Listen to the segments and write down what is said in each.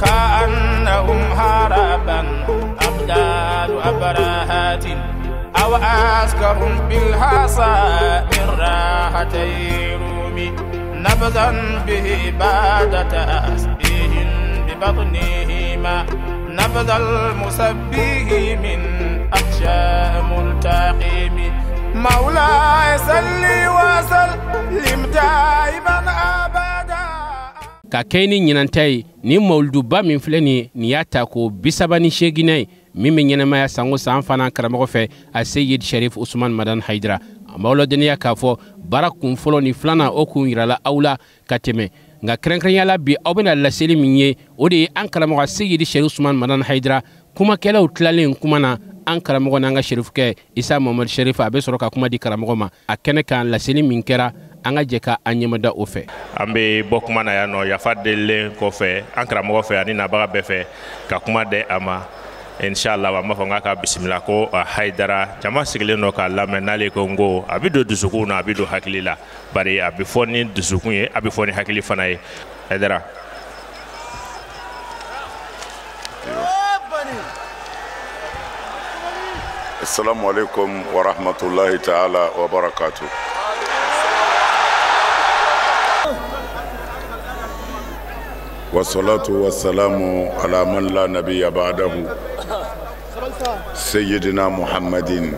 كأنهم هربا أبدال أبراهات أو أسكرهم بالحصى من راحتي رومي نبذا به بعد تسبيح ببطنهما نبذ المسبح من أخشى ملتقم مولاي صل وسلم دائما أبدا. Ka kɛ ni ɲinanta ye ni mawuluduba min filɛ nin ye, nin y'a ta ko 38nan ye min bɛ ɲɛnamaya san o san fana karamɔgɔ fɛ a Seyid Sharif Usman Madan Hayidara. An b'aw ladɔnniya k'a fɔ baara kun fɔlɔ ni filanan o kun yirala aw la ka tɛmɛ, nka kɛrɛnkɛrɛnya la bi aw bɛna laseli min ye o de ye an karamɔgɔ Seyid Sharif Usman Madan Hayidara kumakɛlaw tilalen kuma na an karamɔgɔ n'an ka sherifukɛ Isa Mamadu Sherif a bɛ sɔrɔ ka kuma di karamɔgɔ ma a kɛnɛ kan laseli min kɛra an ka jɛ ka an ɲɛmada o fɛ. An bɛ bɔ kuma na yan nɔ yafa delilen kɔfɛ an karamɔgɔ fɛ ani nabaga bɛɛ fɛ ka kuma di a ma inshallah. An b'a fɔ n k'a ka bisimila ko Hayidara jama sigilen don k'a lamɛn n'ale ko n ko a bɛ don dusukun na a bɛ don hakili la bari a bɛ fɔ ni dusukun ye a bɛ fɔ ni hakili fana ye. Hayidara. Assalamu alaikum wa rahmatullahi ta'ala wa barakatuh. Wassalatu wassalamu ala man la nabiyya ba'dahu sayyidina Muhammadin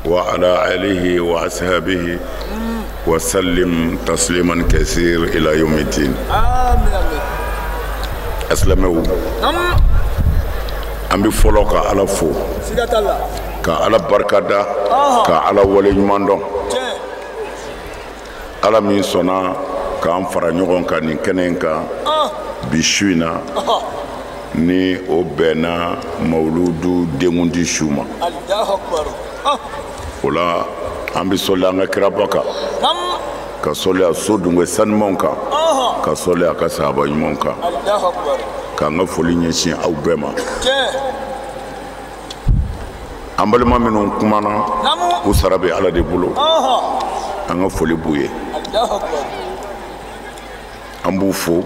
wa ala alihi wa ashabihi wa sallim tasliman kaseer ila yawmiddin. Amin. Aslamu. An bɛ fɔlɔ ka Ala fo, ka Ala barikada, ka Ala waleɲuman dɔn. Ala min sɔnna k'an fara ɲɔgɔn kan nin kɛnɛ in kan bi su in na, ni o bɛnna mawuludu denkundi su ma. O la an bɛ sɔli an ka kiraba kan, ka sɔli a so dunge sanumanw kan, ka sɔli a ka sahaba ɲumanw kan, k'an ka foli ɲɛsin aw bɛɛ ma. An balima minnu kumana, u sara bɛ Ala de bolo, an ka foli b'u ye, an b'u fo,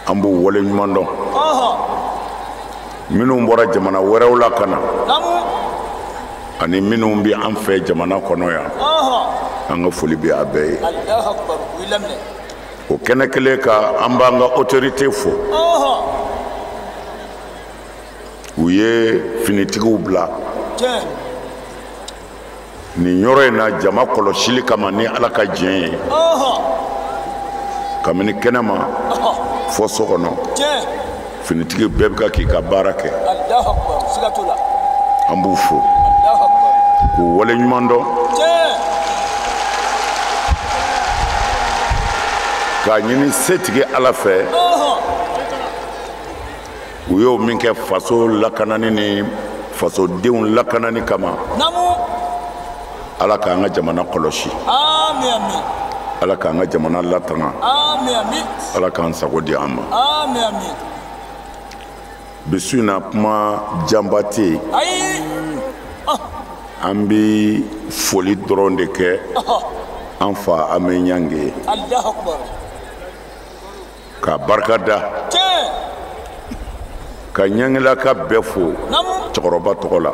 an b'u waleɲuman dɔn. Minnu bɔra jamana wɛrɛw la ka na ani minnu bɛ an fɛ jamana kɔnɔ yan, an ka foli bɛ a bɛɛ ye. O kɛnɛ kelen kan an b'an ka autorité fo. U ye finitigiw bila nin yɔrɔ in na jama kɔlɔsili kama ni Ala ka diɲɛ ye, kabini kɛnɛma fɔ so kɔnɔ finitigi bɛɛ bɛ ka k'i ka baara kɛ. An b'u fo k'u waleɲuman dɔn, k'a ɲini setigi Ala fɛ u y'o min kɛ faso lakanani ni fasodenw lakanani kama, Ala k'an ka jamana kɔlɔsi, Ala k'an ka jamana latanga, Ala k'an sago di an ma. Bi su in na kuma janba tɛ yen, an bɛ foli dɔrɔn de kɛ an fa Ame Ɲange ye, ka barika da, ka ɲangilaka bɛɛ fo cɛkɔrɔba tɔgɔ la.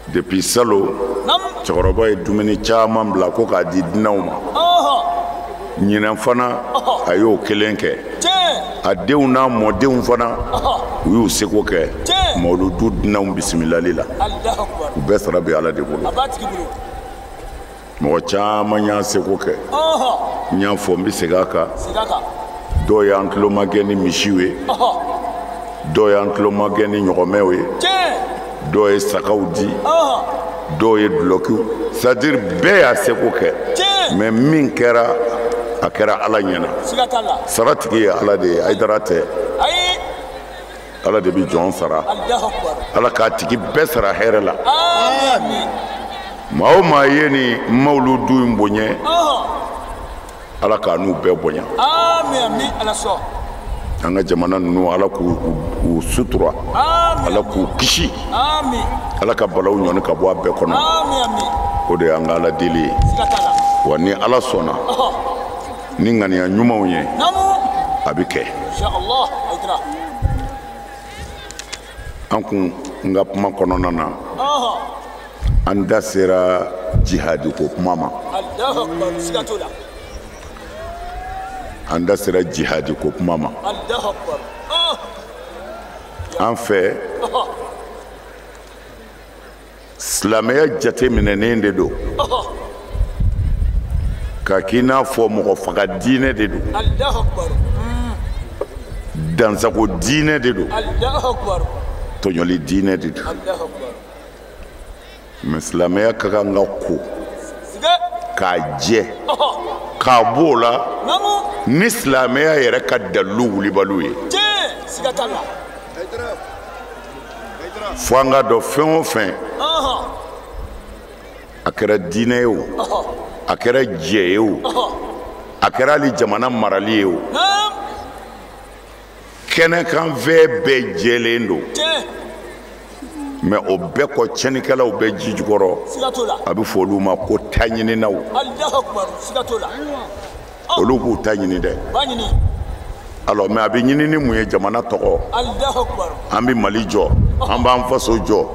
Depuis salon cɛkɔrɔba ye dumuni caman bila ko k'a di dunanw ma. Ɲinan fana a y'o kelen kɛ, a denw n'a mɔdenw fana u y'u seko kɛ mawuludu dunanw bisimilali la. U bɛɛ sara bɛ Ala de bolo. Mɔgɔ caman y'a seko kɛ, n y'a fɔ n bɛ segin a kan. Dɔw y'an tulomagɛn ni misiw ye, dɔw y'an tulomagɛn ni ɲɔgɔmɛw ye, dɔw ye sagaw di, dɔw ye dulɔkiw, c'est à dire bɛɛ y'a seko kɛ. Mais min kɛra a kɛra Ala ɲɛna. Sara tigi ye Ala de ye, Hayidara tɛ. Ala de bɛ jɔn sara. Ala k'a tigi bɛɛ sara hɛrɛ la. Maa o maa ye nin mawuludu in bonya, Ala k'a n'u bɛɛ bonya. An ka jamana ninnu Ala k'u sutura, Ala k'u kisi, Ala ka balaw ɲɔni ka bɔ a bɛɛ kɔnɔ. O de y'an ka Ala deli ye. Wa ni Ala sɔnna, Ni ŋaniya ɲumanw ye a bɛ kɛ. An kun n ka kuma kɔnɔna na an da sera jihadi ko kuma ma. An da sera jihadi ko kuma ma. An fɛ silamɛya jateminɛnen de don ka k'i n'a fɔ mɔgɔ faga diinɛ de don, dansago diinɛ de don, tɔɲɔli diinɛ de don. Mɛ silamɛya ka kan ka ko k'a jɛ k'a b'o la ni silamɛya yɛrɛ ka dalilu wulibaliw ye. Fo an ka dɔn fɛn o fɛn, a kɛra diinɛ ye o, a kɛra jɛ ye o, a kɛra hali jamana marali ye o, kɛnɛkanfɛn bɛɛ jɛlen don. Mɛ o bɛɛ kɔ tiɲɛnikɛlaw bɛ ji jukɔrɔ, a bɛ fɔ olu ma ko taɲininaw. Olu b'u ta ɲini dɛ. Alors mais a bɛ ɲini ni mun ye? Jamana tɔgɔ. An bɛ Mali jɔ, an b'an faso jɔ.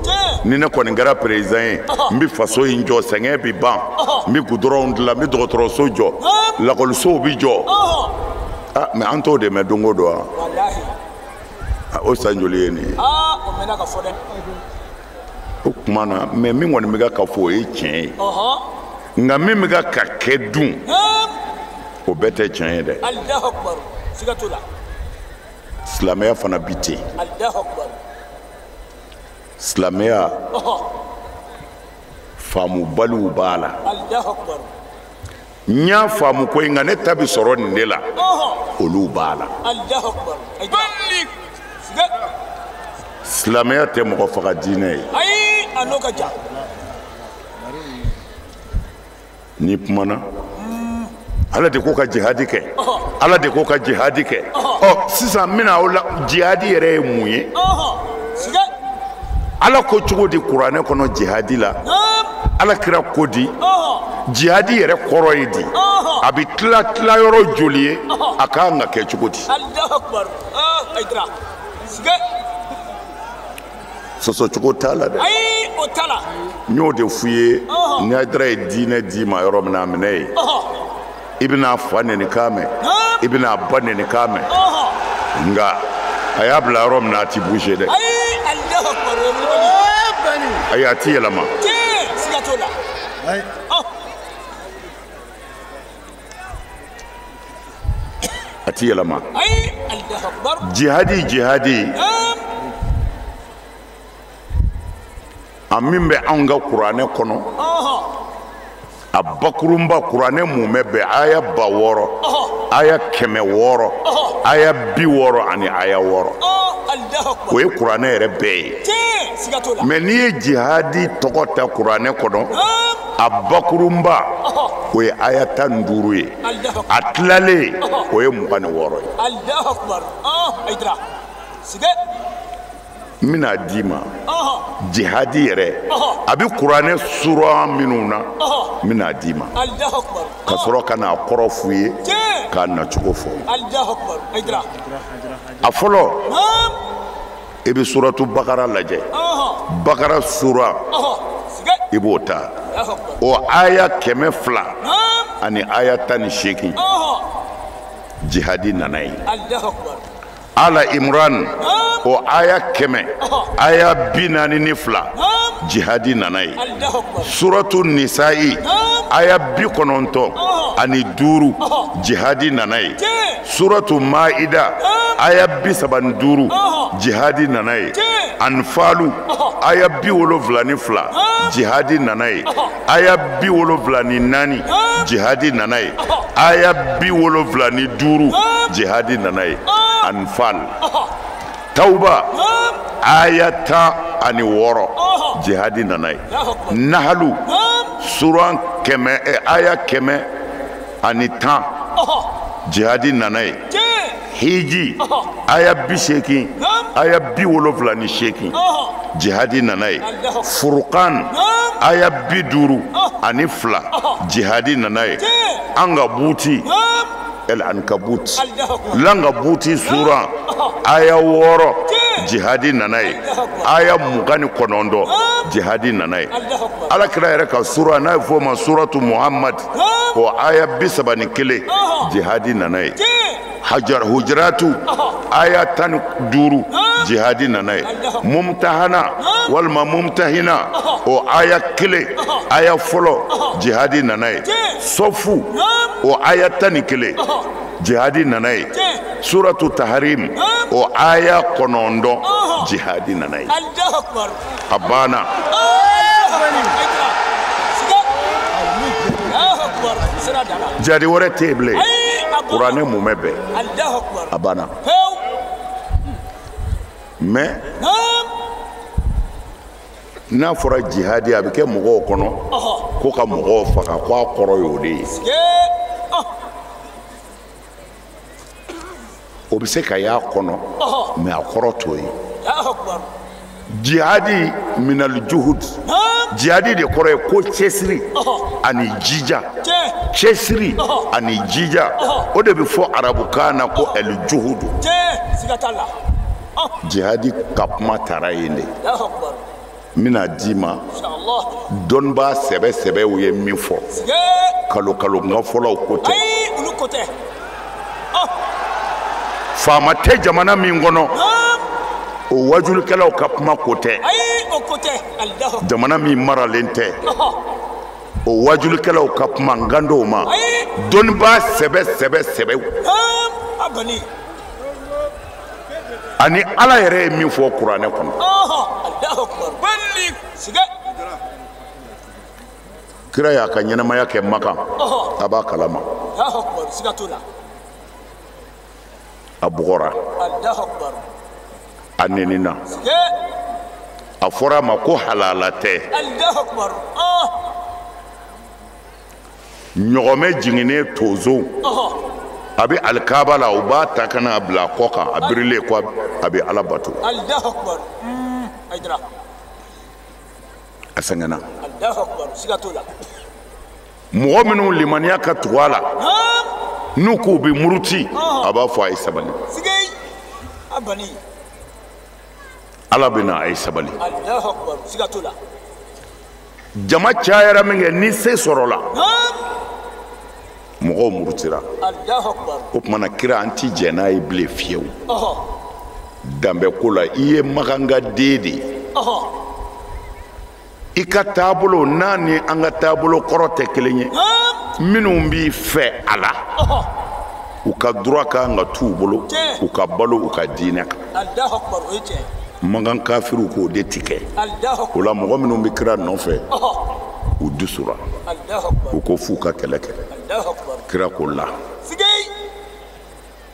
Ni ne kɔni kɛra président ye, n bɛ faso in jɔ, sɛgɛn bɛ ban, n bɛ goudron dilan, n bɛ dɔgɔtɔrɔso jɔ, lakɔlisow bɛ jɔ. Ah mais an t'o de mɛn don o don wa? O san joli ye nin ye? O tuma na mais min kɔni bɛ ka fɔ o ye tiɲɛ ye, nka min bɛ ka kɛ dun, o bɛɛ tɛ tiɲɛ ye dɛ. Silamɛya fana bi ten. Silamɛya faamubaliw b'a la. N y'a faamu ko nka ne ta bi sɔrɔ nin de la, olu b'a la. Silamɛya tɛ mɔgɔ faga diinɛ ye. N'i kumana, Ala de ko ka jihadi kɛ, Ala de ko ka jihadi kɛ. Ɔ sisan n bɛna aw la, jihadi yɛrɛ ye mun ye? Ala ko cogo di kuranɛ kɔnɔ jihadi la? Ala kira ko di? Jihadi yɛrɛ kɔrɔ ye di? A bɛ tila tilayɔrɔ joli ye? A ka kan ka kɛ cogo di? Sɔsɔcogo t'a la dɛ. N y'o de f'u ye, ni Hayidara ye diinɛ d'i ma yɔrɔ min na, a minɛ yen. I bɛna fa neni kan mɛn, i bɛna ba neni kan mɛn, nka a y'a bila yɔrɔ min na a ti bouger dɛ. Ayi, a ti yɛlɛma. A ti yɛlɛma. Jihadi jihadi a min bɛ anw ka kuranɛ kɔnɔ, a bakurunba kuranɛ mumɛ bɛɛ aya 6000, aya 600, aya 60 ani aya 6. O ye kuranɛ yɛrɛ bɛɛ ye. Mɛ n'i ye jihadi tɔgɔ ta kuranɛ kɔnɔ, a bakurunba o ye aya 15 ye, a tilalen o ye 26 ye. N bɛna d'i ma jihadi yɛrɛ a bɛ kuranɛ sura minnu na, n bɛna d'i ma ka sɔrɔ ka n'a kɔrɔ f'u ye, k'a nacogo fɔ. A fɔlɔ, i bɛ suratu Bakara lajɛ. Bakara sura i b'o ta, o aya 200 ani aya 18, jihadi nana yen. Ala Imran o aya 100 aya 42, jihadi nana yen. Suratu Nisa'i aya 95, jihadi nana yen. Suratu Maida aya 35, jihadi nana yen. Anfalu aya 72, jihadi nana yen. Aya 74, jihadi nana yen. Aya 75, jihadi nana yen. Anfal. Tauba aya 16, jihadi nana yen. Nahalu suran 100 aya 110, jihadi nana yen. Hiji aya 80, aya 78, jihadi nana yen. Furqan aya 52, jihadi nana yen. Angabuti El Ankabut Langabuti sura aya 6 jihadi nana ye aya 29 jihadi nana ye Ala kira yɛrɛ ka sura n'a ye fɔ o ma suratu Muhammad o aya 31 jihadi nana ye Hajar Hujuratu aya 15 jihadi nana ye Mumtahana walima Mumtahina o aya 1 aya fɔlɔ jihadi nana ye Sofu o aya 11 jihadi nana ye Suratu Taharim o aya 9 jihadi nana ye a banna. Jihadi wɛrɛ tɛ yen bilen kuranɛ mumɛ bɛɛ a banna. Mais n'a fɔra jihadi a bɛ kɛ mɔgɔw kɔnɔ ko ka mɔgɔw faga ko a kɔrɔ y'o de ye. O bɛ se ka y'a kɔnɔ mais a kɔrɔ t'o ye. Jihadi minal juhud jihadi de kɔrɔ ye ko cɛsiri ani jija cɛsiri ani jija o de bɛ fɔ arabukan na ko el juhudu. Jihadi ka kuma taara yen de. N bɛna d'i ma dɔnnibaa sɛbɛ sɛbɛw ye min fɔ kalo kalo n ka fɔlaw ko tɛ. Faama tɛ jamana min kɔnɔ o wajulikɛlaw ka kuma ko tɛ. Jamana min maralen tɛ o wajulikɛlaw ka kuma n kan d'o ma dɔnnibaa sɛbɛ sɛbɛ sɛbɛw ani Ala yɛrɛ ye min fɔ kuranɛ kɔnɔ. Kira y'a ka ɲɛnamaya kɛ Makan a b'a kalama a bugɔra a nenina a fɔra a ma ko halala tɛ. Ɲɔgɔmɛ jiginnen tozo a bɛ alikaba la u b'a ta ka n'a bila a kɔ kan a birilen ko a bɛ Ala bato. A sɛgɛnna. Mɔgɔ minnu limaniya ka tugu a la n'u k'u bɛ muruti a b'a fɔ a ye sabali. Ala bɛ na a ye sabali. Jama cayara min kɛ ni se sɔrɔla mɔgɔw murutira. O tuma na kira an ti jɛn n'a ye bilen fiyewu. Danbe ko la i ye Makan den de ye. I ka taabolo n'a ni an ka taabolo kɔrɔ tɛ kelen ye. Minnu b'i fɛ a la u ka droit kan ka t'u bolo u ka balo u ka diinɛ kan. Makan kafiriw k'o de ti kɛ. O la mɔgɔ minnu bɛ kira nɔfɛ u dusura u ko f'u ka kɛlɛ kɛ. Kira ko la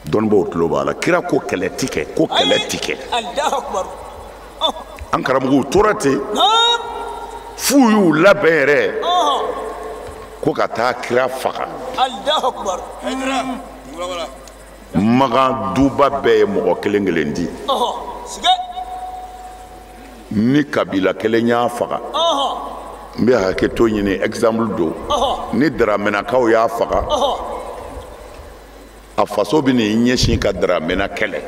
dɔnnibaaw tulo b'a la kira ko kɛlɛ ti kɛ ko kɛlɛ ti kɛ. An karamɔgɔw tora ten f'u y'u labɛn yɛrɛ ko ka taa kira faga. Makan duba bɛɛ ye mɔgɔ kelen kelen di. Ni kabila kelen y'a faga n bɛ hakɛto ɲini exemple don ni Daramanakaw y'a faga a faso bɛ n'i ɲɛsin ka Daramena kɛlɛ.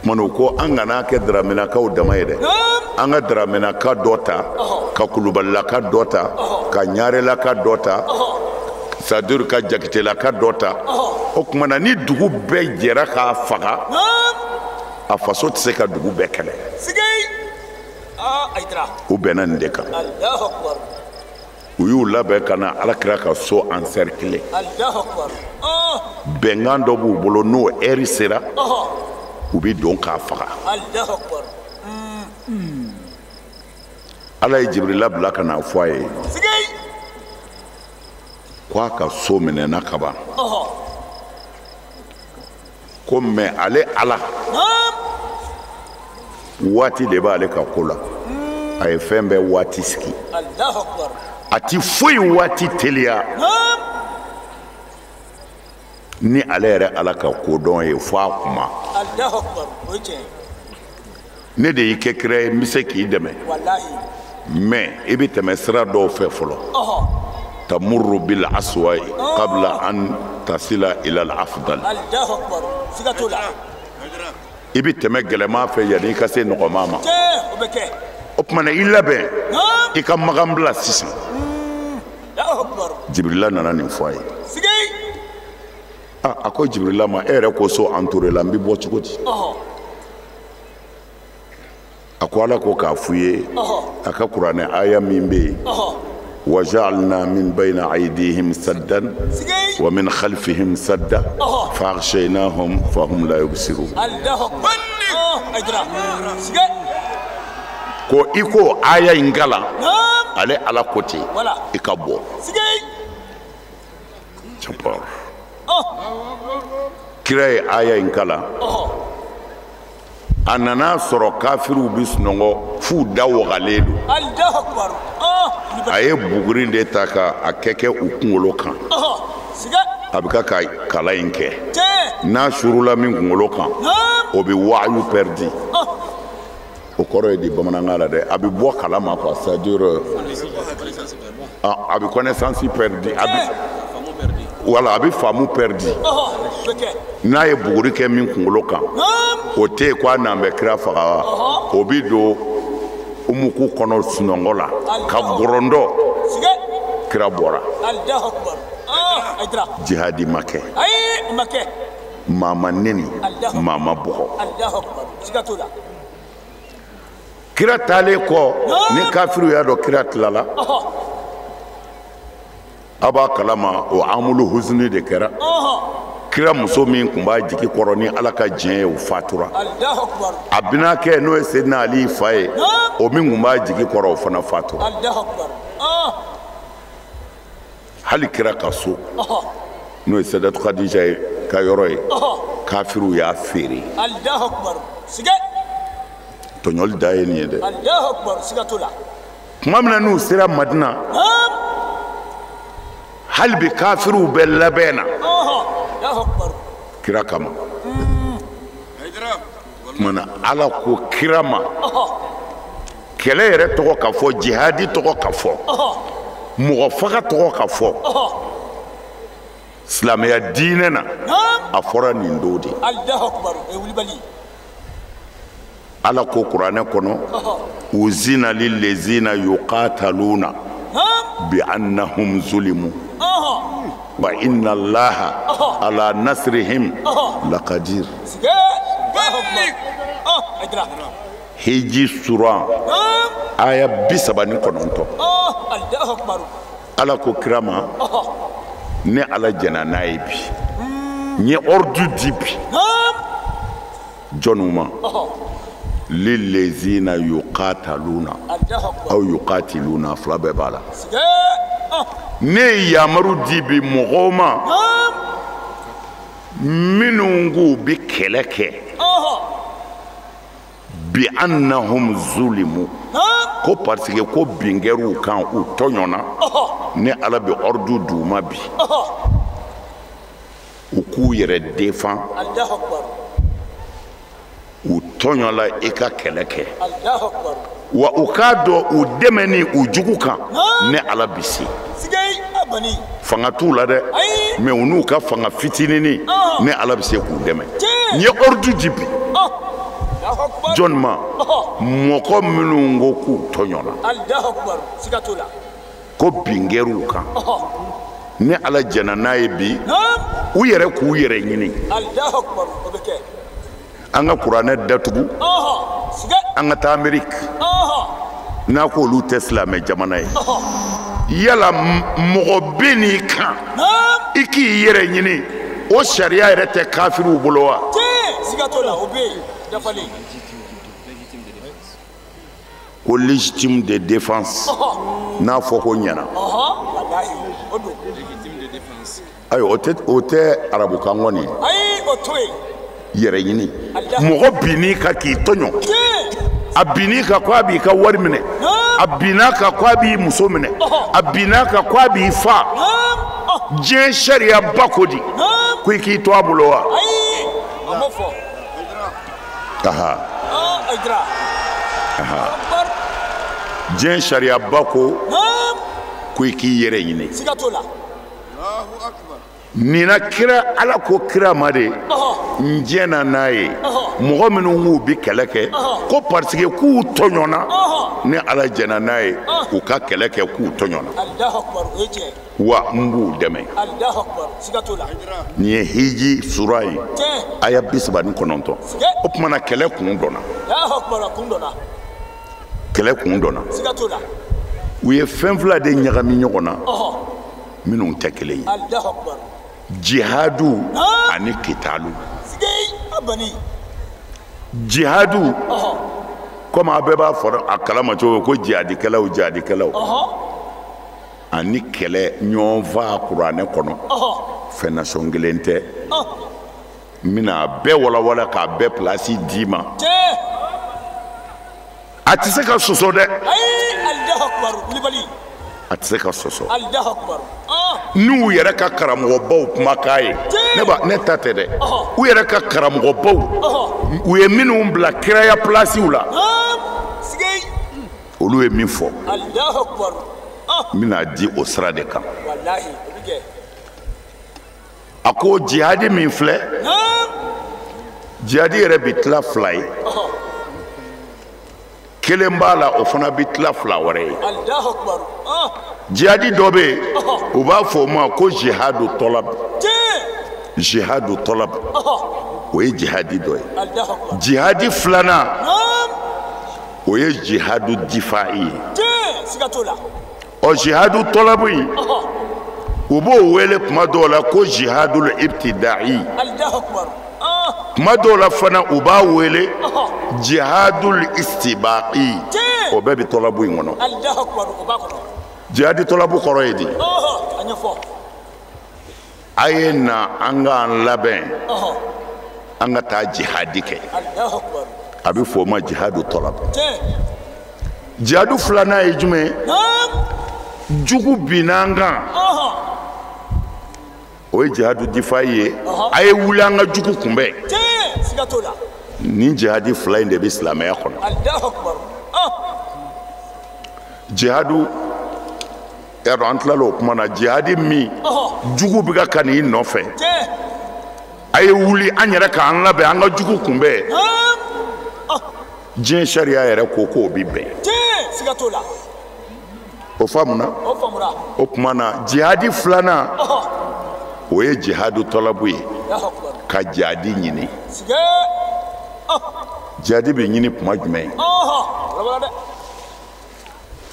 Kumana u ko an kana kɛ Daramanakaw dama ye dɛ an ka Daramenaka dɔ ta ka Kulubalilaka dɔ ta ka Ɲarelaka dɔ ta c'est-à-dire ka Jakitelaka dɔ ta. O tuma na ni dugu bɛɛ jɛra k'a faga a faso tɛ se ka dugu bɛɛ kɛlɛ. U bɛnna nin de kan. U y'u labɛn ka na Ala kira ka so encercler. Bɛnkan dɔ b'u bolo n'o heure sera u bɛ don k'a faga. Ala ye Jibirila bila ka n'a fɔ a ye k'a ka so minɛna kaban ko mais ale Ala waati de b'ale ka ko la a ye fɛn bɛɛ waati sigi a ti foyi waati teliya ni ale yɛrɛ Ala ka kodɔn ye fo a kuma. Ne de y'i kɛ kira ye n bɛ se k'i dɛmɛ mais i bɛ tɛmɛ sira dɔw fɛ fɔlɔ. Tamurru bil aswa'i qabla an tasila ila al afdal. I bɛ tɛmɛ gɛlɛman fɛ yanni i ka se nɔgɔman ma. O tuma na i labɛn i ka magan bila sisan. Jibirila nana nin fɔ a ye. A ko Jibirila ma, e yɛrɛ ko so entouré la, n bɛ bɔ cogo di? A ko Ala ko k'a f'u ye a ka kuranɛ aya min bɛ yen. وجعلنا من بين أيديهم سدا ومن خلفهم سدا فأغشيناهم فهم لا يبصرون. Ko i ko aya in kalan ale Ala ko ten i ka bɔ. Kira ye aya in kalan, a nana sɔrɔ kafiriw bɛ sunɔgɔ f'u da wagalen don. A ye buguri de ta ka a kɛ u kunkolo kan. A bɛ ka kalan in kɛ. N'a surula min kunkolo kan, o bɛ waayu pɛridi. O kɔrɔ ye di bamanankan la dɛ, a bɛ bɔ kala ma quoi, c'est à dire a bɛ connaissance pɛridi, a bɛ wala a bɛ faamu pɛridi. N'a ye buguri kɛ min kunkolo kan, o tɛ yen ko a n'an bɛ kira faga wa, o bɛ don umuku kɔnɔ sunɔgɔ la ka gɔrɔndɔ. Kira bɔra. Jihadi ma kɛ, maa ma neni, maa ma bugɔ. Kira taalen kɔ, ni kafiriw y'a dɔn kira tilala, a b'a kalama o amulu husni de kɛra. Kira muso min tun b'a jigi kɔrɔ ni Ala ka diɲɛ ye, o fatura. A binakɛ n'o ye Seydina Ali fa ye, o min tun b'a jigi kɔrɔ, o fana fatura. Hali kira ka so n'o ye Sayyidatu Khadija ye ka yɔrɔ ye, kafiriw y'a feere. Tɔɲɔli da ye nin ye dɛ. Tuma min na n'u sera Madina, hali bi kafiriw bɛ labɛn na kira kama. Tuma na Ala ko kira ma, kɛlɛ yɛrɛ tɔgɔ ka fɔ, jihadi tɔgɔ ka fɔ, mɔgɔ faga tɔgɔ ka fɔ, silamɛya diinɛ na a fɔra nin don de. Ala ko kuranɛ kɔnɔ, uzina lillezina yuqataluna bi annahum zulimu wa inna allaha ala nasrihim laqadir. Hiji suran aya 39. Ala ko kira ma, ne Ala jɛnna n'a ye bi, n ye ordre di bi jɔnniw ma, lillezina yuqataluna aw yuqatiluna, fila bɛɛ b'a la. Ne ye yamaru di bi mɔgɔw ma minnu k'u bɛ kɛlɛ kɛ, bi annahum zulimu, ko parce que ko bin kɛr'u kan, u tɔɲɔna, ne Ala bɛ ordre d'u ma bi u k'u yɛrɛ défend. U tɔɲɔla i ka kɛlɛ kɛ, wa u k'a dɔn u dɛmɛ ni u jugu kan, ne Ala bi se. Fanga t'u la dɛ, mais u n'u ka fanga fitinini, ne Ala bɛ se k'u dɛmɛ. N ye ordre di bi jɔn ma, mɔgɔ minnu ko k'u tɔɲɔna, ko bin kɛr'u kan, ne Ala jɛnna n'a ye bi u yɛrɛ k'u yɛrɛ ɲini. An ka kuranɛ datugu, an ka taa Ameriki, n'a ko olu tɛ silamɛ jamana ye. Yala mɔgɔ bɛ n'i kan i k'i yɛrɛ ɲini, o sariya yɛrɛ tɛ kafiriw bolo wa? Ko légitime de défense, n'a fɔ ko ɲɛna. Ayiwa, o tɛ arabukan kɔni ye. Yɛrɛ ɲini, mɔgɔ binn'i kan k'i tɔɲɔ, a binn'i kan ko a b'i ka wari minɛ, a binn'a kan ko a b'i muso minɛ, a binn'a kan ko a b'i fa. Diɲɛ sariya ba ko di ko i k'i to a bolo wa? Aha. Diɲɛ sariyaba ko Ko i k'i yɛrɛ ɲini. Nin na kira Ala ko kira ma de n jɛnna n'a ye mɔgɔ minnu k'u bi kɛlɛ kɛ ko parce que k'u tɔɲɔna ni Ala jɛnna n'a ye u ka kɛlɛ kɛ k'u tɔɲɔna wa n b'u dɛmɛ. Nin ye hiji sura ye aya 39. O tuma na kɛlɛ kun dɔnna. Kɛlɛ kun dɔnna. U ye fɛn fila de ɲagami ɲɔgɔn na minnu tɛ kelen ye. Jihadu ani kitalu. Jihadu komi a bɛɛ b'a fɔ a kalama cogo ko jihadikɛlaw jihadikɛlaw ani kɛlɛ ɲɔgɔn fa kuranɛ kɔnɔ fɛn nasɔn kelen tɛ. N bɛna a bɛɛ walawala k'a bɛɛ pilasi d'i ma. A tɛ se ka sɔsɔ dɛ. A tɛ se ka sɔsɔ. N'u yɛrɛ ka karamɔgɔbaw kumakan ye ne ta tɛ dɛ. U yɛrɛ ka karamɔgɔbaw u ye minnu bila kiraya pilasiw la olu ye min fɔ n bɛna di o sira de kan. A ko jihadi min filɛ jihadi yɛrɛ bɛ tila fila ye. Kelen b'a la o fana bɛ tila fila wɛrɛ ye. Jihadi dɔ bɛ yen u b'a fɔ o ma ko jihadu tɔlab. Jihadu tɔlab o ye jihadi dɔ ye. Jihadi filanan o ye jihadu difa'i ye. Ɔ jihadu tɔlabu in u b'o wele kuma dɔw la ko jihadul ibtida'i. Kuma dɔw la fana u b'a wele jihadul istibaqi. O bɛɛ bɛ tɔlabu in kɔnɔ. Jihadi tɔlabu kɔrɔ ye di? A ye na an k'an labɛn an ka taa jihadi kɛ. A bɛ fɔ o ma jihadu tɔlabu. Jihadu filanan ye jumɛn ye? Jugu binna an kan. O ye jihadu difa'i ye. A ye wuli an ka jugu kunbɛn. Nin jihadi fila in de bɛ silamɛya kɔnɔ. Jihadu y'a dɔn an tilala o kuma na. Jihadi min jugu bɛ ka n'i nɔfɛ a ye wuli an yɛrɛ k'an labɛn an ka jugu kunbɛn. Diɲɛ sariya yɛrɛ ko k'o bɛ bɛn. O faamuna? O tuma na jihadi filanan o ye jihadu tɔlabu ye ka jihadi ɲini. Jihadi bɛ ɲini kuma jumɛn?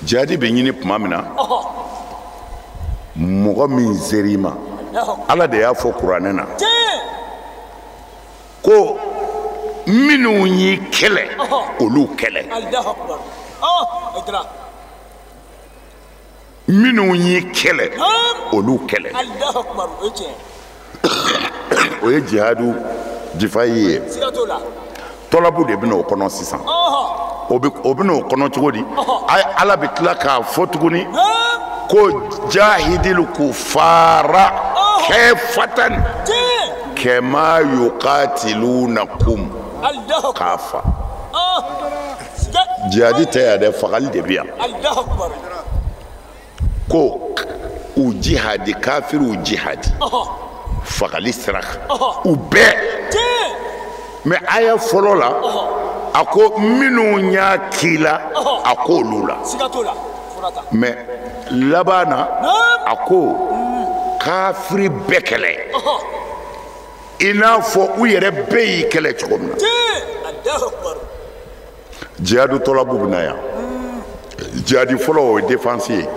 Jihadi bɛ ɲini kuma min na mɔgɔ min ser'i ma Ala de y'a fɔ kuranɛ na ko minnu y'i kɛlɛ olu kɛlɛ. Minnu y'i kɛlɛ olu kɛlɛ. O ye jihadu difa'i ye. Tɔlabu de bɛna o kɔnɔ sisan. O bɛna o kɔnɔ cogo di? Ala bɛ tila k'a fɔ tuguni ko jahidil kufara kafatan kama yuqatilunakum kafa. Jihadi tɛ yan dɛ, fagali de bɛ yan. Ko u jihadi kafiriw jihadi fagali sira kan u bɛɛ. Mɛ aya fɔlɔ la a ko minnu y'a k'i la a k'olu la. Mɛ laban na a ko kafiri bɛɛ kɛlɛ i n'a fɔ u yɛrɛ bɛɛ y'i kɛlɛ cogo min na. Jihadu tɔlabu bɛ na yan. Jihadi fɔlɔ o ye défense ye.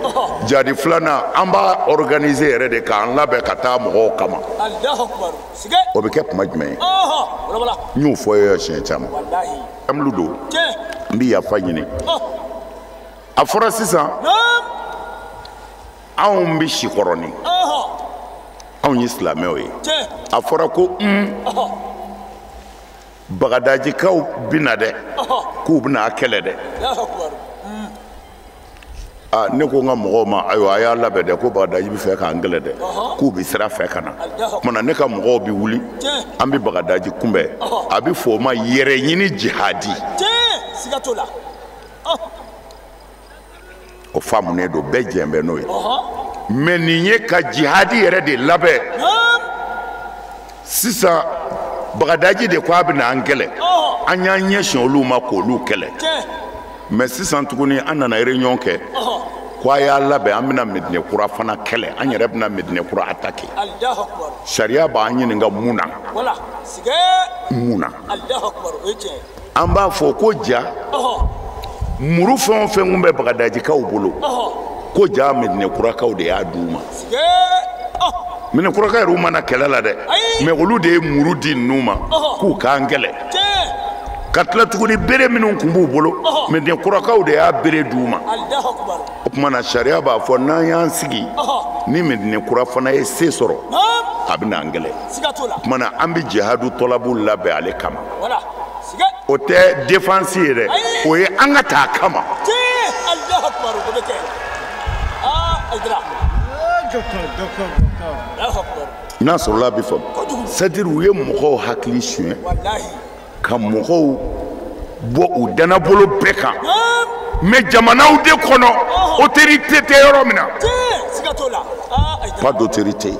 Jihadi filanan an b'a organiser yɛrɛ de k'an labɛn ka taa mɔgɔw kama. O bɛ kɛ kuma jumɛn ye? N y'o fɔ ye siɲɛ caman. Amulu don n bɛ yafa ɲini. A fɔra sisan anw bɛ Sikɔrɔni anw ye silamɛw ye. A fɔra ko Bagadajikaw bɛ na dɛ k'u bɛna a kɛlɛ dɛ. Ne ko n ka mɔgɔw ma ayiwa a y'a labɛn dɛ ko Bagadaji bɛ fɛ k'an kɛlɛ dɛ k'u bɛ sira fɛ ka na. O tuma na ne ka mɔgɔw bɛ wuli an bɛ Bagadaji kunbɛn. A bɛ fɔ o ma yɛrɛɲini jihadi. O faamunen don, bɛɛ jɛn bɛ n'o ye. Mais nin ye ka jihadi yɛrɛ de labɛn. Sisan Bagadaji de ko a bɛna an kɛlɛ, an y'an ɲɛsin olu ma k'olu kɛlɛ. Mais sisan tuguni an nana réunion kɛ ko a y'a labɛn, an bɛna Medinɛ kura fana kɛlɛ, an yɛrɛ bɛna Medinɛ kura attaquer. Sariya b'an ɲininka mun na? Mun na? An b'a fɔ ko ja muru fɛn o fɛn kun bɛ Bagadajikaw bolo, ko ja Medinɛ kurakaw de y'a d'u ma. Medinɛ kurakaw yɛrɛ ma na kɛlɛ la dɛ, mais olu de ye muru di ninnu ma k'u k'an kɛlɛ. Ka tila tuguni bere minnu kun b'u bolo, Medinɛ kurakaw de y'a bere d'u ma. O tuma na sariya b'a fɔ n'an y'an sigi ni Medinɛ kura fana ye se sɔrɔ, a bɛ n'an kɛlɛ. O tuma na an bɛ jihadu tɔlabu labɛn ale kama. O tɛ défense ye dɛ, o ye an ka taa kama. N'a sɔrɔla a bɛ faamu. C'est-à-dire u ye mɔgɔw hakili suɲɛ ka mɔgɔw bɔ u danabolo bɛɛ kan. Mais jamanaw de kɔnɔ autorité tɛ yɔrɔ min na, pas d'autorité,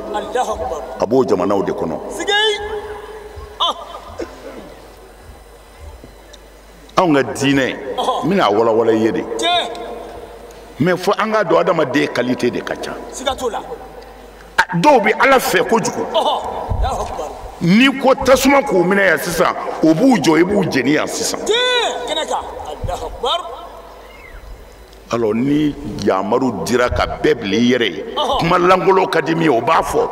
a b'o jamanaw de kɔnɔ. Anw ka diinɛ n bɛna a walawala i ye de, mais fo an k'a dɔn adamaden qualité de ka ca. Dɔw bɛ Ala fɛ kojugu, n'i ko tasuma k'u minɛ yan sisan, o b'u jɔ i b'u jeni yan sisan. Alors ni yamaru dira ka bɛɛ bila i yɛrɛ ye, kuma lankolon ka di min ye o b'a fɔ,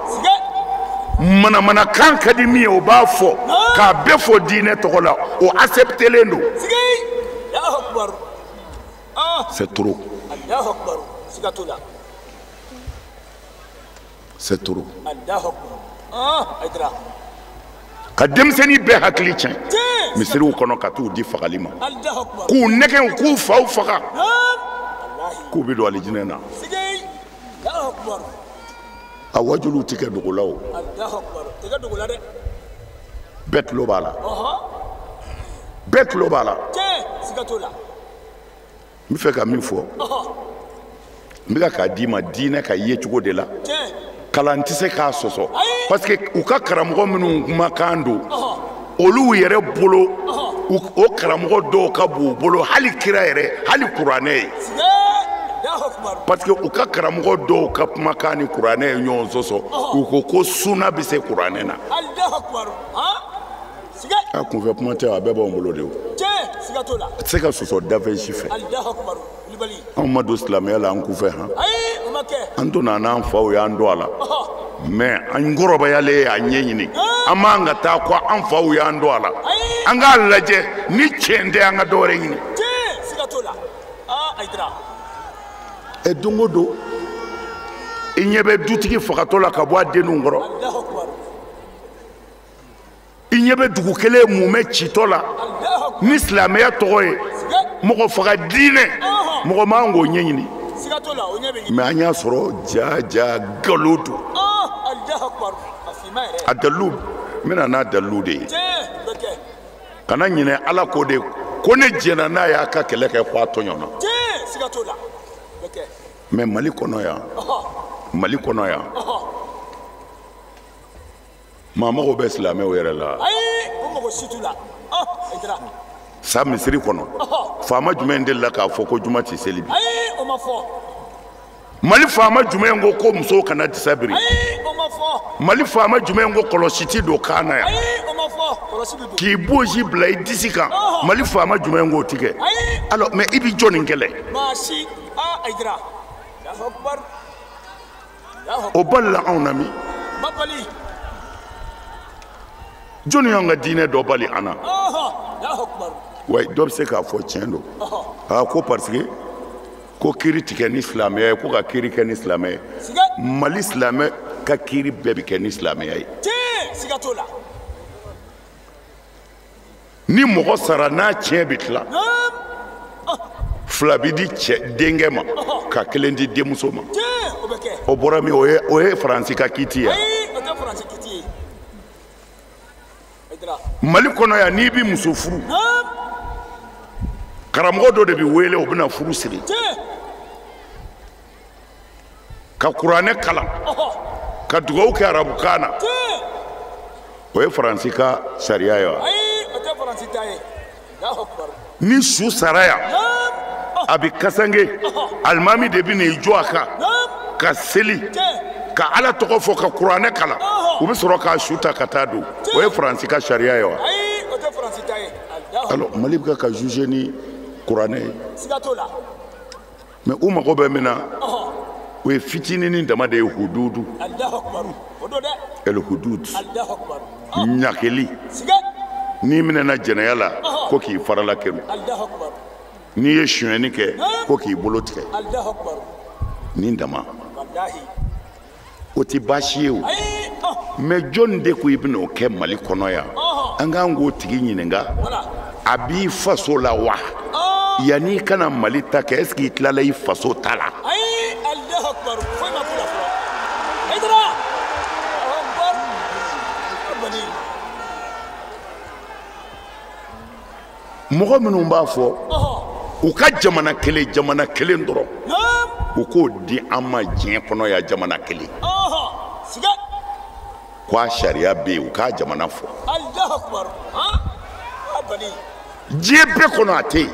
manamanakan ka di min ye o b'a fɔ, k'a bɛɛ fɔ diinɛ tɔgɔ la, o acceptelen don. C'est trop. C'est trop. Ka denmisɛnnin bɛɛ hakili tiɲɛ misiriw kɔnɔ ka t'u di fagali ma, k'u nɛgɛn k'u faw faga, k'u bɛ don alijinɛ na. A wajuliw ti kɛ dogo la o, bɛɛ tulo b'a la, bɛɛ tulo b'a la. N bɛ fɛ ka min fɔ, n bɛ k'a d'i ma diinɛ ka ye cogo de la. Kalan tɛ se k'a sɔsɔ, parce que u ka karamɔgɔ minnu kumakan don, olu yɛrɛ bolo, o karamɔgɔ dɔw ka b'u bolo hali kira yɛrɛ, hali kuranɛ ye. Parce que u ka karamɔgɔ dɔw ka kumakan ni kuranɛ ye ɲɔgɔn sɔsɔ, u ko ko suna bɛ se kuranɛ na. A kunfɛ kuma tɛ, a bɛɛ b'anw bolo de o. A tɛ se ka sɔsɔ dafɛn si fɛ. Anw ma don silamɛya la an kunfɛ han. An donna n'an faw y'an don a la, mais an kɔrɔbayalen y'a ɲɛɲini, an man ka taa ko an faw y'an don a la. An k'a lajɛ ni tiɲɛ tɛ, an ka dɔ wɛrɛ ɲini. Ɛ don o don i ɲɛ bɛ dutigi fagatɔ la ka bɔ a denninw kɔrɔ, i ɲɛ bɛ dugu kelen mumɛ citɔ la ni silamɛya tɔgɔ ye, mɔgɔ faga diinɛ, mɔgɔ man k'o ɲɛɲini. Mais an y'a sɔrɔ ja ja nkalon don. A dalilu, n bɛna n'a dalilu de ye. Kana ɲinɛ Ala ko de, ko ne jɛnna n'a y'a ka kɛlɛ kɛ ko a tɔɲɔna. Mais Mali kɔnɔ yan, Mali kɔnɔ yan, maa mago bɛ silamɛw yɛrɛ la. Sa misiri kɔnɔ, faama jumɛn delila k'a fɔ ko juma ti seli bi? Mali faama jumɛn ko ko musow kana disa biri? Mali faama jumɛn ko kɔlɔsi ti don kan na yan? K'i bosi bila i disi kan, Mali faama jumɛn k'o tigɛ? Alors mais i bi jɔnni kɛlɛ? O balila anw na min? Jɔnni y'an ka diinɛ dɔ bali an na? Wa dɔ bɛ se k'a fɔ tiɲɛ don, aa ko parce que ko kiiri tigɛ ni silamɛya ye, ko ka kiiri kɛ ni silamɛya ye. Mali silamɛ ka kiiri bɛɛ bɛ kɛ ni silamɛya ye. Ni mɔgɔ sara n'a tiɲɛ bɛ tila, fila bɛ di cɛ denkɛ ma ka kelen di denmuso ma. O bɔra min, o ye Faransi ka kiiti ye. Mali kɔnɔ yan, n'i bɛ muso furu, karamɔgɔ dɔ de bɛ wele, o bɛna furu siri. Ka kuranɛ kalan. Ka dugawu kɛ arabukan na. O ye Faransi ka sariya ye wa? Ni su sara yan, a bɛ kasange, alimami de bɛ n'i jɔ a kan ka seli, ka Ala tɔgɔ fɔ, ka kuranɛ kalan, u bɛ sɔrɔ k'a su ta ka taa don. O ye Faransi ka sariya ye wa? Alors Mali bɛ ka juger ni kuranɛ ye. Mais u mago bɛ min na, o ye fitininin dama de ye, hududu. El hudud. Ɲakeli. N'i minɛna jɛnɛya la, ko k'i farala kɛlu. N'i ye sonyɛni kɛ, ko k'i bolo tigɛ. Nin dama. O tɛ baasi ye o. Mais jɔnni de ko i bɛna o kɛ Mali kɔnɔ yan? An k'an k'o tigi ɲininka. A b'i faso la wa? Yanni i kana Mali ta kɛ, est ce que i tilala i faso ta la? Mɔgɔ minnu b'a fɔ u ka jamana kelen dɔrɔn, u k'o di an ma diɲɛ kɔnɔ yan, jamana kelen. Ko a sariya bɛ yen, u k'a jamana fɔ. Diɲɛ bɛɛ kɔnɔ a tɛ yen.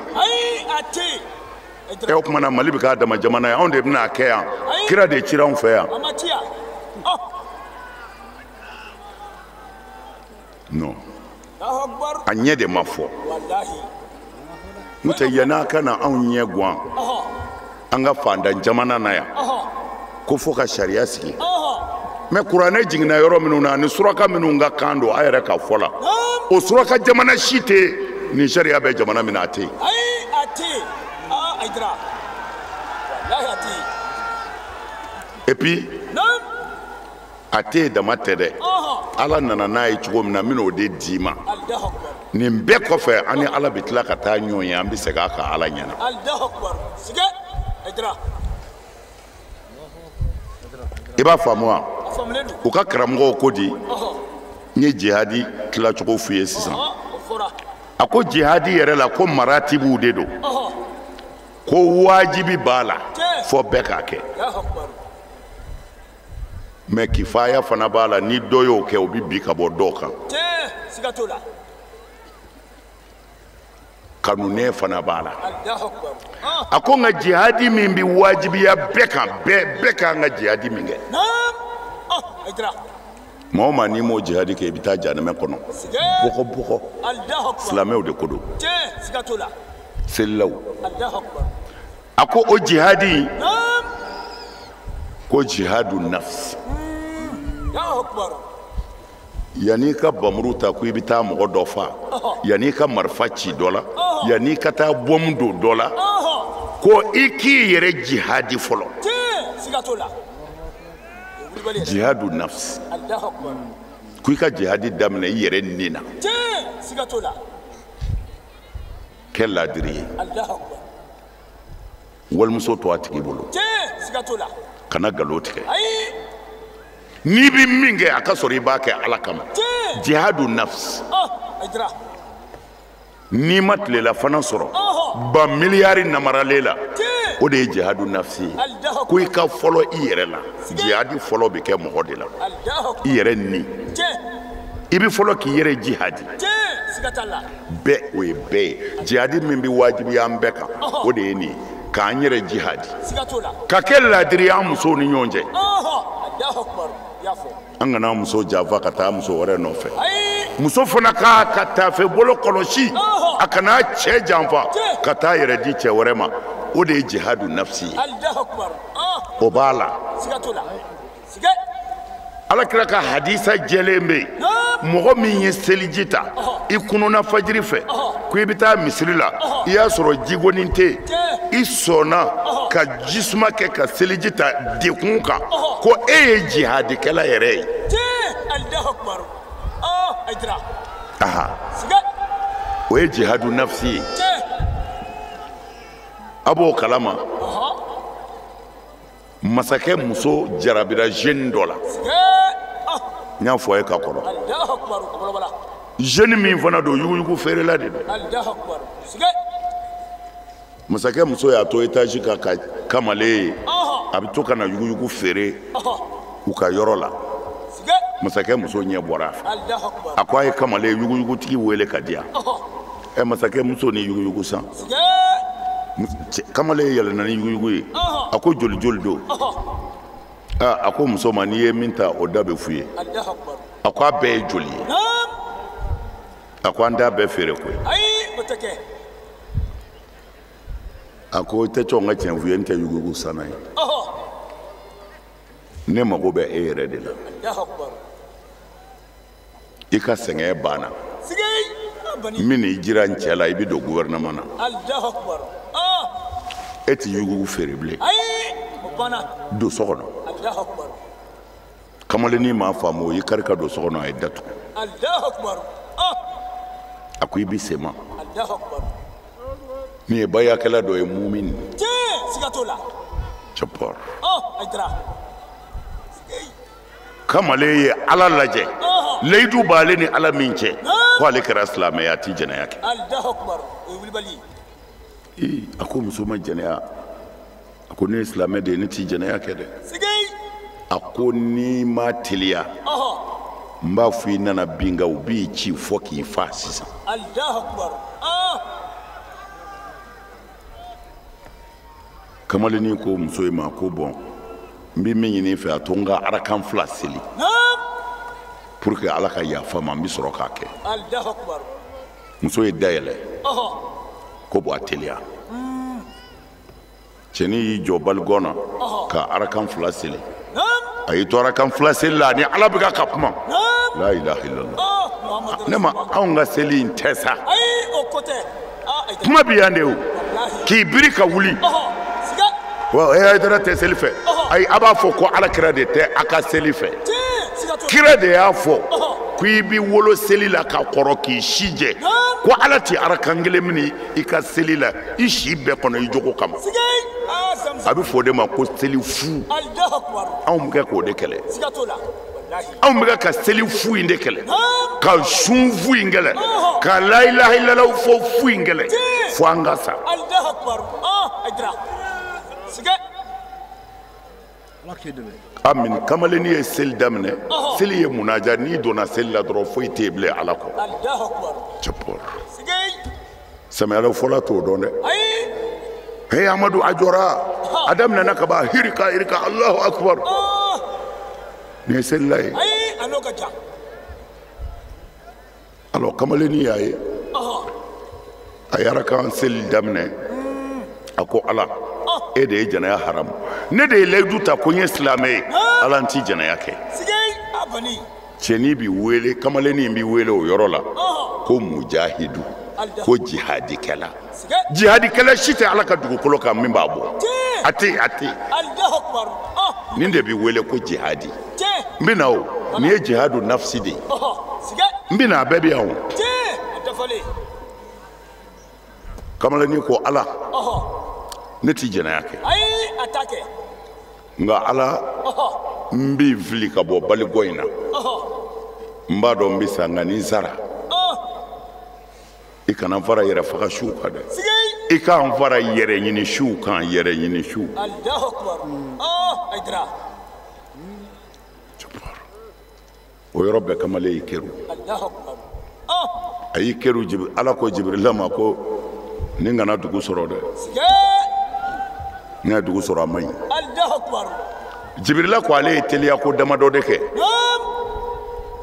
Ɛ o tuma na Mali bɛ k'a dama jamana ye, anw de bɛna a kɛ yan. Kira de cira anw fɛ yan. Non. A ɲɛ de ma fɔ. N'o tɛ yan'a ka na anw ɲɛ guwan an ka fantan jamana na yan, ko fo ka sariya sigi. Mais kuranɛ jiginna yɔrɔ minnu na, ani suraka minnu ka kan don a yɛrɛ ka fɔ la, o suraka jamana si tɛ yen nin sariya bɛ jamana min na, a tɛ yen. Et puis a tɛ yen dama tɛ dɛ. Ala nana n'a ye cogo min na, n bɛna o de d'i ma. Nin bɛɛ kɔfɛ, an ni Ala bɛ tila ka taa ɲɔgɔn ye, an bɛ segin a kan Ala ɲɛna. I b'a faamu wa? U ka karamɔgɔw ko di? N ye jihadi tilacogo f'u ye sisan. A ko jihadi yɛrɛ la, ko maratibuw de don. Ko wajibi b'a la, fo bɛɛ k'a kɛ. Mais kifaya fana b'a la, ni dɔ y'o kɛ, o bɛ bin ka bɔ dɔw kan. Kanunɛ fana b'a la. A ko nka jihadi min bɛ wajibiya bɛɛ kan, bɛɛ kan ka jihadi min kɛ. Maa o maa n'i m'o jihadi kɛ, i bɛ taa jahanamɛ kɔnɔ. Bɔgɔ bɔgɔ. Silamɛw de ko don. Selilaw. A ko o jihadi, ko jihadu nafs. Yanni i ka bamuru ta ko i bɛ taa mɔgɔ dɔ fa, yanni i ka marifa ci dɔ la, yanni i ka taa bɔmu don dɔ la, ko i k'i yɛrɛ jihadi fɔlɔ. Jihadu nafs. Ko i ka jihadi daminɛ i yɛrɛ ni na. Kɛ laadiri ye. Walimuso to a tigi bolo. Kana nkalon tigɛ. N'i bɛ min kɛ, a ka sɔrɔ i b'a kɛ Ala kama. Jihadu nafs. N'i ma tilela fana sɔrɔ, ba miliyari namaralen la, o de ye jihadu nafsi ye. Ko i ka fɔlɔ i yɛrɛ la. Jihadi fɔlɔ bɛ kɛ mɔgɔ de la. I yɛrɛ ni. I bɛ fɔlɔ k'i yɛrɛ jihadi. Bɛɛ, o ye bɛɛ ye. Jihadi min bɛ wajibiya an bɛɛ kan, o de ye nin ye. K'an yɛrɛ jihadi. Ka kɛ laadiri ye an musow ni ɲɔgɔn cɛ. An kana muso janfa ka taa muso wɛrɛ nɔfɛ. Muso fana k'a ka taafe bolo kɔlɔsi, a kana cɛ janfa ka taa yɛrɛ di cɛ wɛrɛ ma. O de ye jihadu nafsi ye. O b'a la. Ala kira ka hadisa jɛlen bɛ yen. Mɔgɔ min ye seliji ta, i kununa fajiri fɛ, ko i bɛ taa misiri la, i y'a sɔrɔ jigoni tɛ yen, i sɔnna ka jisuma kɛ ka seliji ta dekun kan, ko e ye jihadikɛla yɛrɛ ye. O ye jihadu nafsi ye. A b'o kalama. Masakɛ muso jarabira jeune dɔ la. N y'a fɔ a ye ka kɔrɔ. Jeune min fana don, yuguyugu feerela de don. Masakɛ muso y'a to étage kan ka kamalen ye. A bɛ to ka na yuguyugu feere u ka yɔrɔ la. Masakɛ muso ɲɛ bɔra a fɛ. A ko a ye kamalen yuguyugutigi wele ka di yan. Ɛ masakɛ muso ni yuguyugu san. Kamalen yɛlɛnna ni yuguyugu ye. A ko joli joli don. A ko muso ma n'i ye min ta o da bɛ f'u ye. A ko a bɛɛ ye joli ye. A ko an t'a bɛɛ feere koyi. A ko i tɛ cɔ n ka tiɲɛ f'u ye n tɛ yuguyugu sanna ye. Ne mago bɛ e yɛrɛ de la. I ka sɛgɛn banna. N bɛ n'i jira n cɛ la i bɛ don gouvernement na. E tɛ yuguyugu feere bilen. Don so kɔnɔ. Kamalennin m'a faamu o y'i kari ka don so kɔnɔ a ye datugu. A ko i bɛ se ma. Nin ye bayakɛla dɔ ye mumini. Cɛpɔr. Kamalen ye Ala lajɛ. Layidu b'ale ni Ala min cɛ. Ko ale kɛra silamɛ ye a ti jɛnɛya kɛ. Ee a ko muso ma jɛnɛya. A ko ne ye silamɛ de ye ne ti jɛnɛya kɛ dɛ. A ko n'i ma teliya. N b'a fɔ i nana bin kan u b'i ci fɔ k'i fa sisan. Kamalennin ko muso in ma ko bɔn n bɛ min ɲini i fɛ a to n ka arakan fila seli. Pour que Ala ka yafa ma n bɛ sɔrɔ k'a kɛ. Muso ye dayɛlɛ. Ko bɔn a teliya. Cɛnin y'i jɔ baligɔn na ka arakan fila seli. A y'i to arakan fila seli la ani Ala bɛ ka kuma. La ilaha illallah. Ne ma anw ka seli in tɛ sa. Kuma bɛ yan de o. K'i biri ka wuli. Wa e Hayidara tɛ seli fɛ. Ayi a b'a fɔ ko Ala kira de tɛ a ka seli fɛ. Kira de y'a fɔ ko i b'i wolo seli la ka kɔrɔ k'i si jɛ. Ko Ala ti arakan kelen minɛ i ka seli la i si bɛɛ kɔnɔ i jogo kama. A bɛ fɔ o de ma ko seli fu. Anw bɛ kɛ k'o de kɛlɛ. Anw bɛ ka seli fu in de kɛlɛ. Ka sun fu in kɛlɛ. Ka la ilaha illallah fɔ fu in kɛlɛ. Fo an ka sa. Amin kamalennin ye seli daminɛ. Seli ye munaja n'i donna seli la dɔrɔn foyi tɛ yen bilen Ala kɔ. Cɛpɔr. Samiya fɔlɔ t'o dɔn dɛ. Hey Amadu a jɔra. A daminɛna ka ban hirika hirika Alahu akubar. Nin ye selila ye. Alors kamalennin y'a ye. A ye arakan seli daminɛ. A ko Ala. E de ye jɛnɛya haramu. Ne de ye layidu ta ko n ye silamɛ ye. Ala n ti jɛnɛya kɛ. Cɛnin bi wele kamalennin bi wele o yɔrɔ la ko mujahidu ko jihadikɛla. Jihadikɛla si tɛ Ala ka dugukolo kan min b'a bɔ. A tɛ a tɛ. Nin de bi wele ko jihadi. N bɛ na o nin ye jihadu nafsi de ye. N bɛ na a bɛɛ bɛ yan o. Kamalennin ko Ala. Ne ti jɛnɛya kɛ. Nka Ala n b'i fili ka bɔ baligɔ in na. N b'a dɔn n bɛ sa nka ni n sara. I kana n fara yɛrɛ faga siw kan dɛ. I k'an fara yɛrɛ ɲini siw kan yɛrɛ ɲini siw. O yɔrɔ bɛɛ kamalen y'i keru. A y'i keru Ala ko Jibirila ma ko ni n kana dugu sɔrɔ dɛ. N ka dugu sɔrɔ a man ɲi. Jibirila ko ale ye teliya ko damadɔ de kɛ.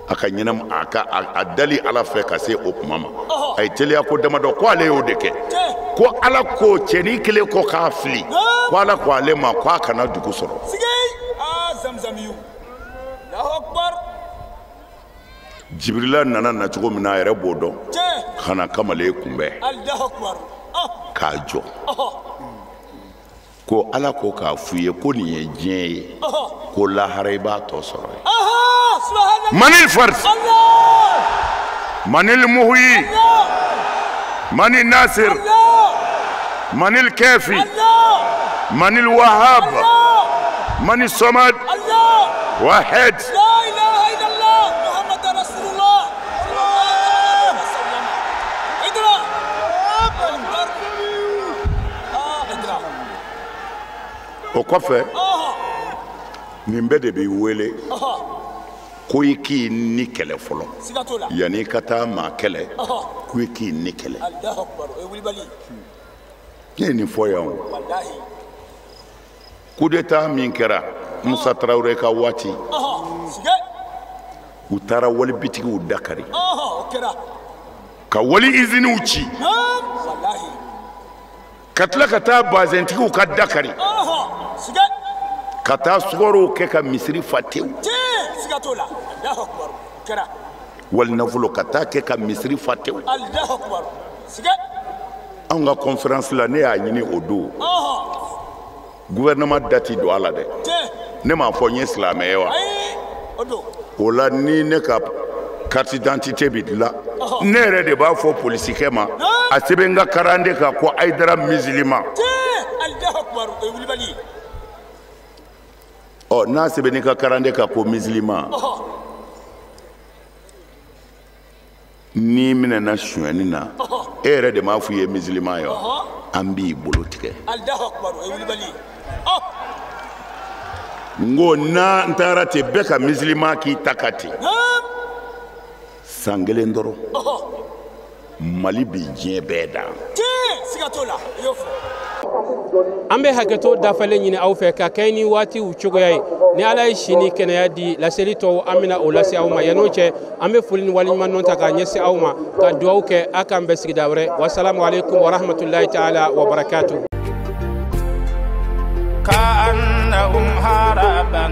A ka ɲɛnam a ka a dali Ala fɛ ka se o kuma ma. A ye teliya ko damadɔ ko ale y'o de kɛ. Ko Ala ko cɛnin kelen kɔ k'a fili. Ko Ala ko ale ma ko a kana dugu sɔrɔ. Jibirila nana na cogo min na a yɛrɛ b'o dɔn. Ka na kamalen kunbɛn. K'a jɔ. Ko Ala ko k'a f'u ye ko nin ye diɲɛ ye. Ko lahara i b'a tɔ sɔrɔ yen. Manil fard. Manil muhyi. Manil nasir. Manil kafi. Manil wahab. Manil samad. Wahid. O kɔfɛ Nin bɛɛ de b'i wele ko i k'i ni kɛlɛ fɔlɔ yanni i ka taa maa kɛlɛ ko i k'i ni kɛlɛ ne ye nin fɔ yan o coup d'état min kɛra Musa Tarawele ka waati u taara wali bitigiw dakari ka wali iziniw ci ka tila ka taa bazɛntigiw ka dakari ka taa sukaro kɛ ka misiri fa tewu wali nafolo ka taa kɛ ka misiri fa tewu anw ka conférence la ne y'a ɲini o don gouvernement da ti don a la dɛ ne m'a fɔ n ye silamɛ ye wa o la ni ne ka carte d'identité bi dilan ne yɛrɛ de b'a fɔ polisikɛ ma a sɛbɛn n ka karande kan ko Hayidara musulman ɔ n'a sɛbɛnni ka karande kan ko musulman n'i minɛna sonyɛni na e yɛrɛ de m'a fɔ i ye musulman ye wa an b'i bolo tigɛ n ko n'an taara ten bɛɛ ka musulman k'i ta ka ten san kelen dɔrɔn Mali bi diɲɛ bɛɛ dan. An bɛ hakɛto dafalen ɲini aw fɛ ka kɛ ni waatiw cogoya ye ni Ala ye si ni kɛnɛya di laseli tɔw an bɛna o lase aw ma yan'o cɛ an bɛ foli ni waleɲuman dɔn ta k'a ɲɛsin aw ma ka dugawu kɛ a k'an bɛn sigida wɛrɛ wasalamu aleykum wa rahmatulahi taala wa barakatuh. كأنهم هربا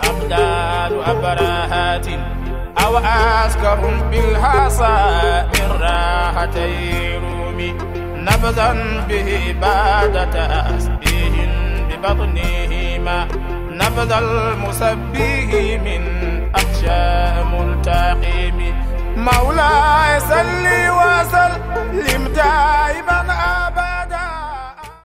أبدال أبرهات أو أسكرهم بالحصى من راحتي رومي نبذا به بعد تسبيح ببطنهما نبذ المسبح من